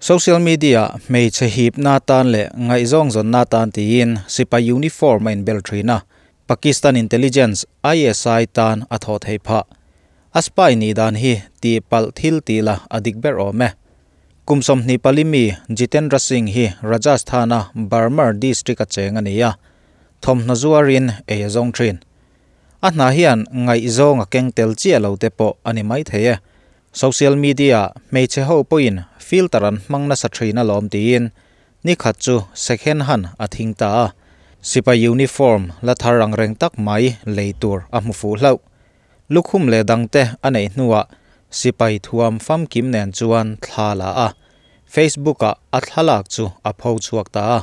Social media hmeichhe hipna atan leh ngaihzawng zawnna atan tiin sipai uniform a inbel thin a, Pakistan Intelligence, ISI, tan a thawh theih phah. A spy nih dan hi tihpalh thil tih la a dik ber awm e. Kum 24 mi Jitendra Singh hi Rajasthan-a Barmer district-a cheng a ni a, thawmhnaw zuarin ei a zawng thin. A hna hian ngaihzawng a keng tel chiah lo te pawh a ni maithei e. Social media hmeichhe ho pawhin filter an hmang nasa thin alawm tiin nikhat chu second hand a thing ta a. Sipai uniform la thar ang reng tak mai lei tur a hmu fuh hlauh. Lukhum leh dangte a neih hnuah sipai thuam famkim nen chuan thla la a, Facebook ah a thlalak chu a pho chhuak ta a.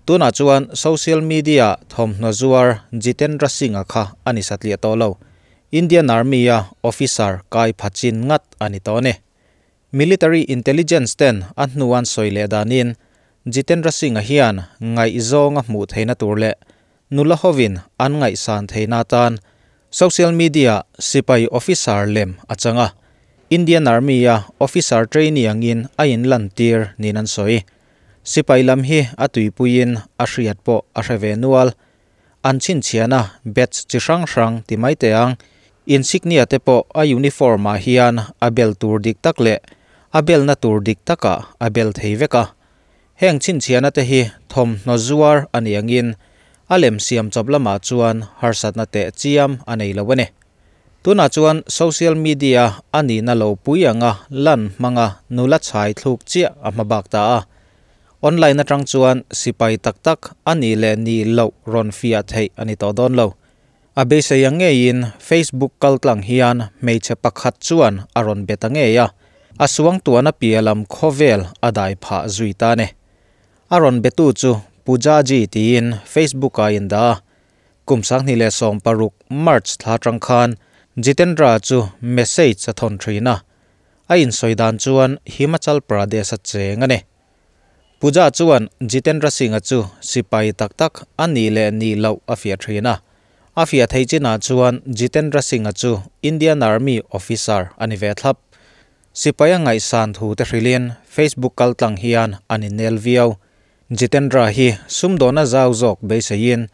Tunah chuan social media thawmhnaw zuar Jitendra Singh-a kha a ni satliah tawh lo. Indian Army-a officer kai pha chin ngat a ni tawh a ni. Military Intelligence ten a hnu an sawi leh danin Jitendra Singh-a hian ngaihzawng a hmuh theihna tur leh nula hovin an ngaihsan theihna atan social media sipai officer lem a chang a, Indian Army-a officer trainee angin a inlantir niin an sawi. Sipai lam hi a tuipuiin a hriat pawh a hre ve nual. An chhinchhiahna badge chi hrang hrang ti mai teh ang. Insignia te pawh a uniform ah hian a bel tur dik tak leh a belna tur dik takah a bel thei vek a. Heng chhinchhiahna te hi thawmhnaw zuar a nih angin a lem siam chawp lamah chuan harsatna teh chiam a nei lo a ni. Tunah chuan social media a nihna lo pui anga lan hmanga nula chhai thluk chiah a hma bak ta a. Online atang chuan sipai tak tak a nih leh nih loh rawn fiah theih a ni tawh dawn lo. A beisei ang ngeiin Facebook kaltlang hian hmeichhe pakhat chuan a rawn be ta ngei a, a suangtuahna piah lam khawvel a dai phah zui ta a ni. A rawn betu chu Pujaji tiin Facebook-ah a indah a. Kum 2016 March thla atang khan Jitendra chu message a thawn thin a, a insawi dan chuan Himachal Pradesh a cheng a ni. Puja chuan Jitendra Singh-a chu sipai tak tak a nih leh nih loh a fiah thin a. A fiah theih chinah chuan Jitendra Singh-a chu Indian Army officer a ni ve thlap. Sipai a ngaihsan thu te hrilhin Facebook kaltlang hian an innel viau. Jitendra hi sumdawna zau zawk beiseiin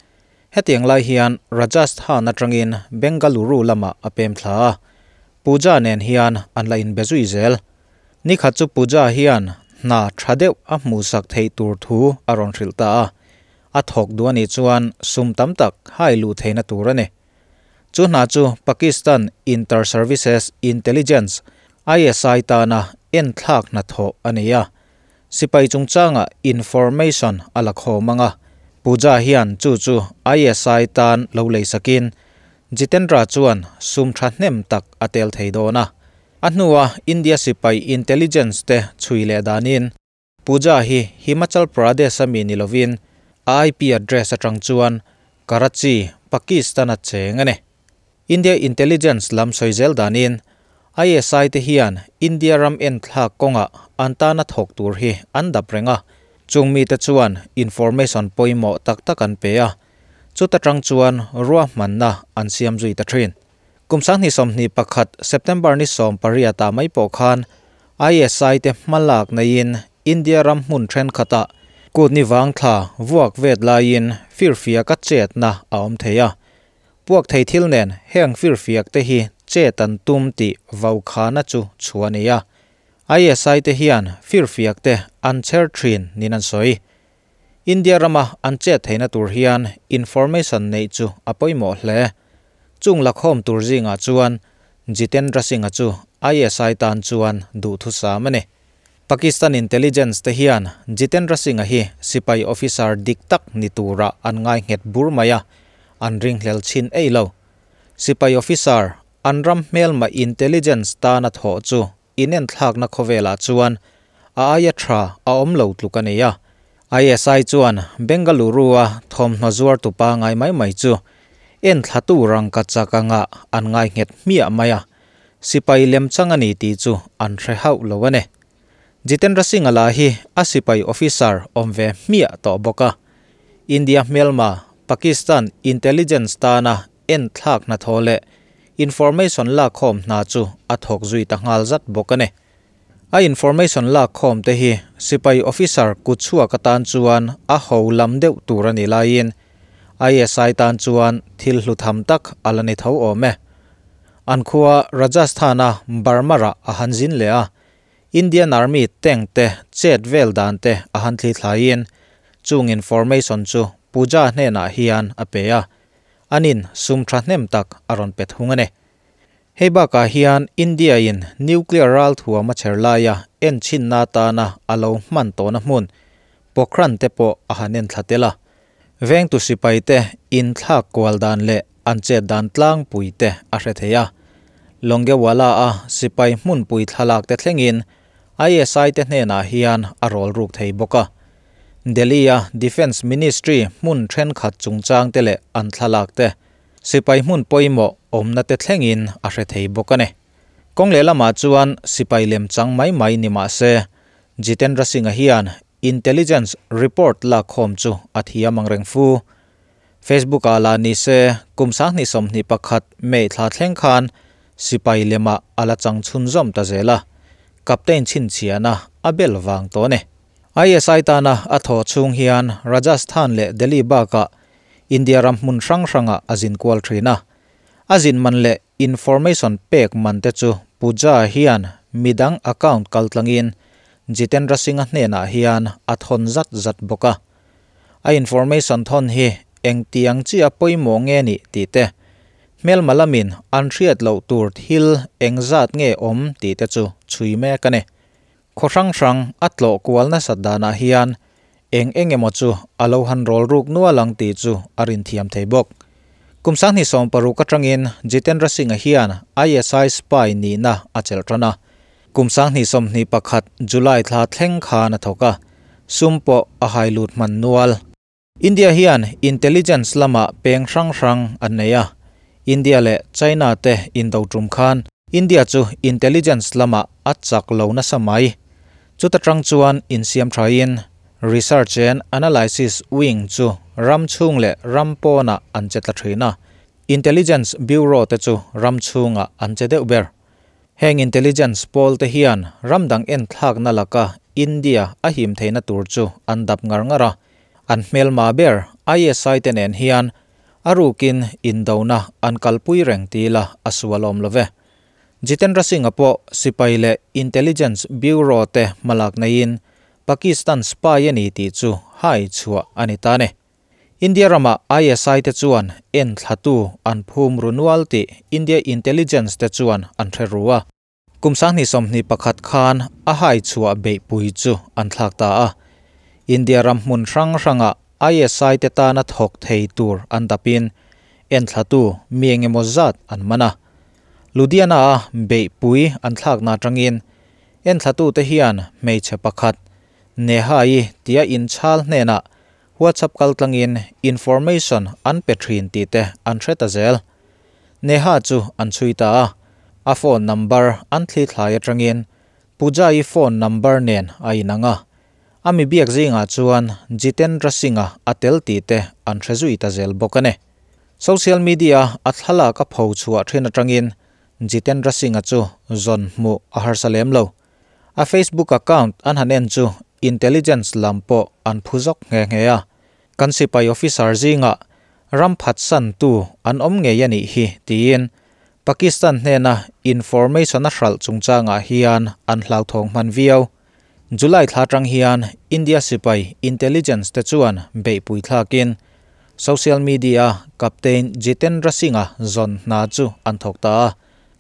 hetiang lai hian Rajasthan atangin Bengaluru lamah a pem thla a. Puja nen hian an la inbe zui zel. Nikhat chu Puja hian hna tha deuh a hmuhsak theih tur thu a rawn hrilh ta a, a thawk duh a nih chuan sum tam tak hai luh theihna tur a ni. Chu hna chu Pakistan Inter-Services Intelligence, ISI, tana enthlak hnathawh a ni a, sipai chungchanga information a la khawm ang a, Puja hian chu chu ISI tan lo leisakin Jitendra chuan sum thahnem tak a tel thei dawn a. A hnua India sipai intelligence te chhui leh danin Puja hi Himachal Pradesh a mi ni lovin a IP address atang chuan Karachi, Pakistan a cheng a ni. India intelligence lam sawi zel danin ISI te hian India ram enthlak kawngah an tana thawk tur hi an dap reng a, chung mite chuan information pawimawh tak tak an pe a, chuta tang chuan ruahmanna an siam zui ta thin. Kum 2021 September ni 18 ah mai pawh khan ISI te hmalak neiin India ram hmun thenkhatah kut ni vang thla vuak vet laiin firfiak a chetna a awm thei a. Puak thei thil nen heng firfiak te hi chet an tum tih vaukhana chu chhuah a ni a. ISI te hian firfiak te an chher thin niin an sawi. India rama an chet theihna tur hian information neih chu a pawimawh hle. Chung lakhawm tur zingah chuan Jitendra Singh-a chu ISI tan chuan duhthusam a ni. Pakistan intelligence te hian Jitendra Singh-a hi sipai officer dik tak ni turah an ngai nghet bur mai a, an ringhlel chhin ei lo. Sipai officer an ram hmelma intelligence tana thawh chu inenthlakna khawvelah chuan a aia tha a awm lo tluk a ni a. ISI chuan Bengaluru-a thawmhnaw zuar tupa ngai mai mai chu enthlatu rangka chak anga an ngai nghet hmiah mai a, sipai lem chang a ni tih chu an hre hauh lo a ni. Jitendra Singh-a lah hi a sipai officer awm ve hmiah tawh bawk a. India hmelma Pakistan intelligence tana enthlak hnathawh leh information lakkhawm hna chu a thawk zui ta nghal zat bawk a ni. A information lak khawm te hi sipai officer kutchhuak atan chuan a ho lam deuh tur a nih laiin ISI tan chuan thil hlu tham tak a la ni tho awm e. An khua Rajasthan-a Barmer-ah a han zin leh a, Indian Army tank te chet vel dan te a han thli thlaiin chung information chu Pooja hnenah hian a pe a, anin sum thahnem tak a rawn pe thung a ni. Hei bakah hian India-in nuclear ralthuam a chher laia enchhinna atana a lo hman tawhna hmun Pokhran te pawh a han en thla tel a. Vengtu sipaite inthlak kual dan leh an chet dan tlangpui te a hre thei a. Longewala-a sipai hmunpui thlalak te thlengin ISI te hnenah hian a rawl ruk thei bawk a. Delhi-a Defence Ministry hmun thenkhat chungchang te leh an thlalak te Sipai hmun pawimawh awmna te thlengin a hre thei bawk a ni. Kawng lehlamah chuan sipai lem chang mai mai ni mah se, Jitendra Singh-a hian intelligence report lakkhawm chu a thiam ang reng fu. Facebook-ah lah ni se, kum 2021 May thla thleng khan sipai lemah a la chang chhunzawm ta zel a, Captain chhinchhiahna a bel vang tawh a ni. ISI tana a thawh chhung hian Rajasthan leh Delhi bakah India ram hmun hrang hrangah a zin kual thin a. A zin man leh information pek man te chu Pooja hian midang account kal tlangin Jitendra Singh-a hnenah hian a thawn zat zat bawk a. A information thawn hi engtiang chiah pawimawh nge nih tih te, hmelma lamin an hriat loh tur thil engzat nge awm tih te chu chhui mek a ni. Khaw hrang hrang a tlawh kual nasat danah hian eng eng emaw chu a lo han rawl ruk nual ang tih chu a rinthiam thei bawk. Kum 2016 atangin Jitendra Singh-a hian ISI spy nihna a chelh tan a. Kum 2021 July thla thleng khan a thawk a, sum pawh a hai lut hman nual. India hian intelligence lamah peng hrang hrang an nei a, India leh China te indo tum khan India chu intelligence lamah a chak lo nasa mai. Chuta tang chuan insiam thain Research and Analysis Wing chu ram chhung leh ram pawnah an che tla thin a, Intelligence Bureau te chu ram chhungah an che deuh ber. Heng intelligence pawl te hian ram dang enthlakna laka India a him theihna tur chu an dap ngar ngar a, an hmelma ber ISI te nen hian a rukin indona an kalpui reng ti ila a sual awm lo ve. Jitendra Singh-a pawh sipai leh intelligence bureau te hmalak neiin Pakistan spy a ni tih chu hai chhuah a ni ta ni. India rama ISI te chuan en thlatu an phum ru nual tih India intelligence te chuan an hre ru a. Kum 2021 khan a hai chhuah beihpui chu an thlak ta a. India ram hmun hrang hranga ISI te tana thawk thei tur an dapin en thlatu mi engemaw zat an man a. Ludhiana-a beihpui an thlakna atangin en thlatu te hian hmeichhe pakhat Neha-i tia inchhal hnenah WhatsApp kaltlangin information an pe thin tih te an hre ta zel. Neha chu an chhui ta a, a phone number an thli thlai atangin Pooja-i phone number nen a inang a. A mi biak zingah chuan Jitendra Singh-a a tel tih te an hre zui ta zel bawk a ni. Social media a thlalak a pho chhuah thin atangin Jitendra Singh-a chu zawn hmuh a harsa lem lo. A Facebook account an han en chu intelligence lam pawh an phu zawk nghe nghe a. Kan sipai officer zingah ram phatsantu an awm ngei a nih hi tiin Pakistan hnena information a hralh chungchangah hian an hlauthawng hman viau. July thla tang hian India sipai intelligence te chuan beihpui thlakin social media Captain Jitendra Singh-a zawn hna chu an thawk ta a.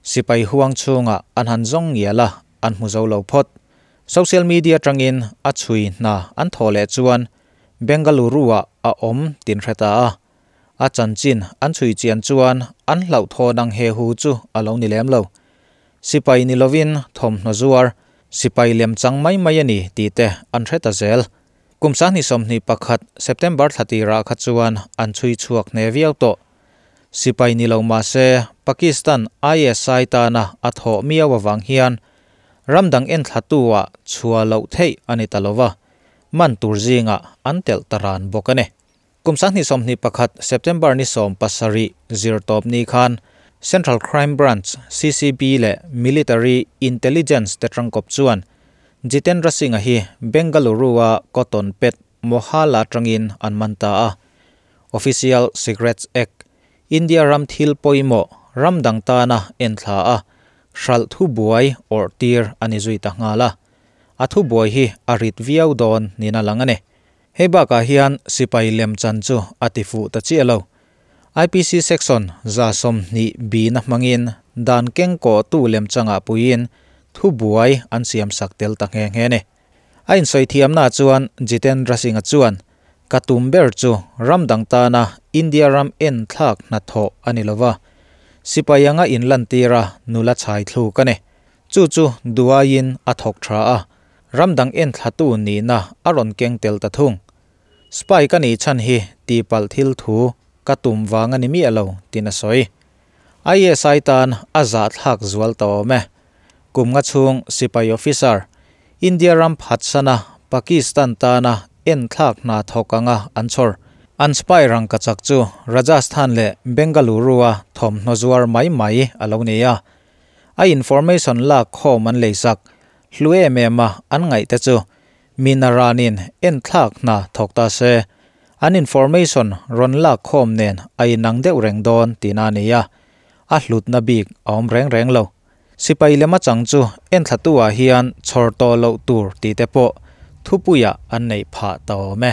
Sipai huang chhungah an han zawng ngial a, an hmu zo lo phawt. Social media atangin a chhui hna an thawh leh chuan Bengaluru-ah a awm tin hre ta a. A chanchin an chhui chian chuan an hlauhthawn ang he hu chu a lo ni lem lo. Sipai ni lovin thawmhnaw zuar, sipai lem chang mai mai a ni tih te an hre ta zel. Kum 2021 September thla tirah kha chuan an chhui chhuak hne viau tawh. Sipai ni lo mah se, Pakistan ISI tana a thawh miau avang hian ram dang enthlatu-ah chhuah loh theih a ni ta lo va, man tur zingah an telh ta ran bawk a ni. Kum 2021 September ni 17 zirtawp ni khan Central Crime Branch, CCB, leh Military Intelligence te tangkawp chuan Jitendra Singh-a hi Bengaluru-a Cotton Pet Mohalla atangin an man ta a. Official Secrets Act, India ram thil pawimawh ram dang tana enthla a, hralh thubuai awrh tir a ni zui ta nghal a. A thubuai hi a rit viau dawn niin a lang a ni. Hei bakah hian sipai lemchan chu a ti fuh ta chiah lo. IPC Section 120 bina hmangin dan keng kawhtu lemchangah puiin thubuai an siamsak tel ta nghe nghe a ni. A insawi thiamna chuan Jitendra Singh-a chuan, Ka tum ber chu ram dang tana India ram en thlak hnathawh a ni lova, sipai anga inlantira nula chhai thluk a ni. Chu chu duaiin a thawk tha a, ram dang en thlatu nihna a rawn keng tel ta thung. Spy ka nih chhan hi tihpalh thil thu ka tum vang a ni miah lo, tiin a sawi. ISI tan a zahthlak zual ta awm e. Kum nga chhung sipai officer, India ram phatsana Pakistan tana enthlak hna thawk anga an chhawr. An spy rangkachak chu Rajasthan leh Bengaluru-a thawmhnaw zuar mai mai a lo ni a. A information lak khawm an leisak hlu em em a an ngaih te chu Minaranin enthlak hna thawk ta se, an information rawn lak khawm nen a inang deuh reng dawn tihna a ni a, a hlutna bik a awm reng reng lo. Sipai lem atang chu enthlatu ah hian chhawr tawh loh tur tih te pawh thupuiah an neih phah ta awm e.